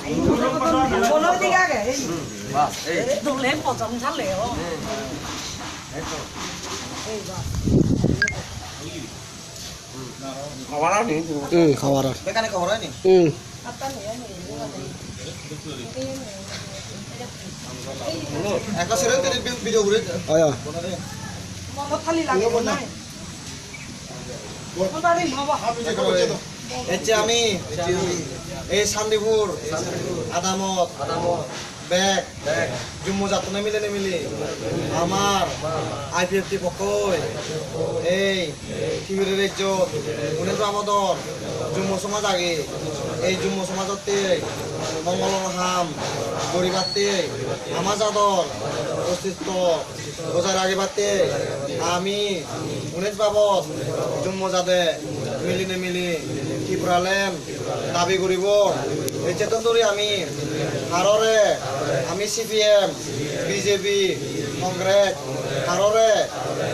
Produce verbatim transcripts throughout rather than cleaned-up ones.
Bono dik age, ei. Dole pojong jale o. Ei ba. Hmm, khabar ar. Bekkani khabar ar ni? Hmm. Ekka serial teri bi-, video guri. Aya. Ecche ami ei Santipur, adamot, bek, jummo jattune mile nimile amar I P F T pokkoi ei Tripura rejjot unis babodor jummo somaj age. Ei jummo somajotte mongolor ham guribatte, ama jador ostitto bojai ragibatte ami unis babot jummo jade milinei mili Tipraland dabi guribong. Ecchettun duri ami harore, ami C P M, B J P, Congress, harore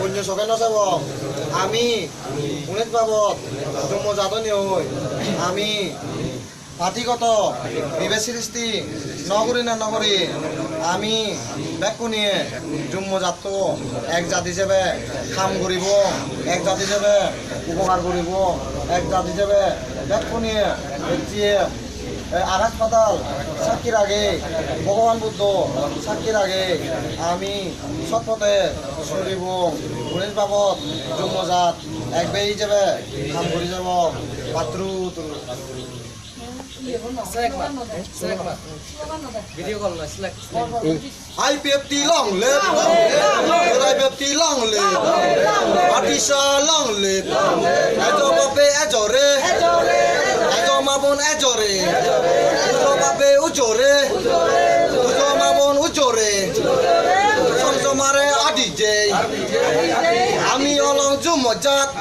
onyo soge no sebong. Ami unis babot jummo jadoni oi, ami partigoto bibed sristi no guri na no guri, ami bekkune jummo jatto ek jat ijebe ham guribong, ek jat ijebe upokar guribong, ek jat ijebe bekkune ejje, eh, Akash Patal sakki rage, Bhogoban Buddho sakki rage, ami sot pothe solibong, unis babot jummo jat ek bhei ijebe ham guri jebong. Patturu turu. Select ma, select ma. Video call noi, select, select. I P F T long live, I P F T long live, Patisha long live, ejo babe ejo re, ejo ma bon ejo re, ujo babe ujo re, ujo ma bon ujo re, som somare adi jei, ami olong jummo jat,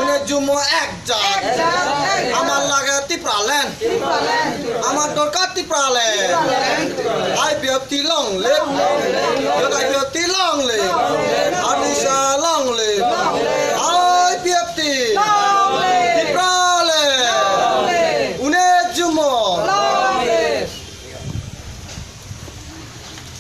une jummo ek jat, amar lage Tipraland. Amar dorkar Tipraland. I P F T long live. I P F T long live.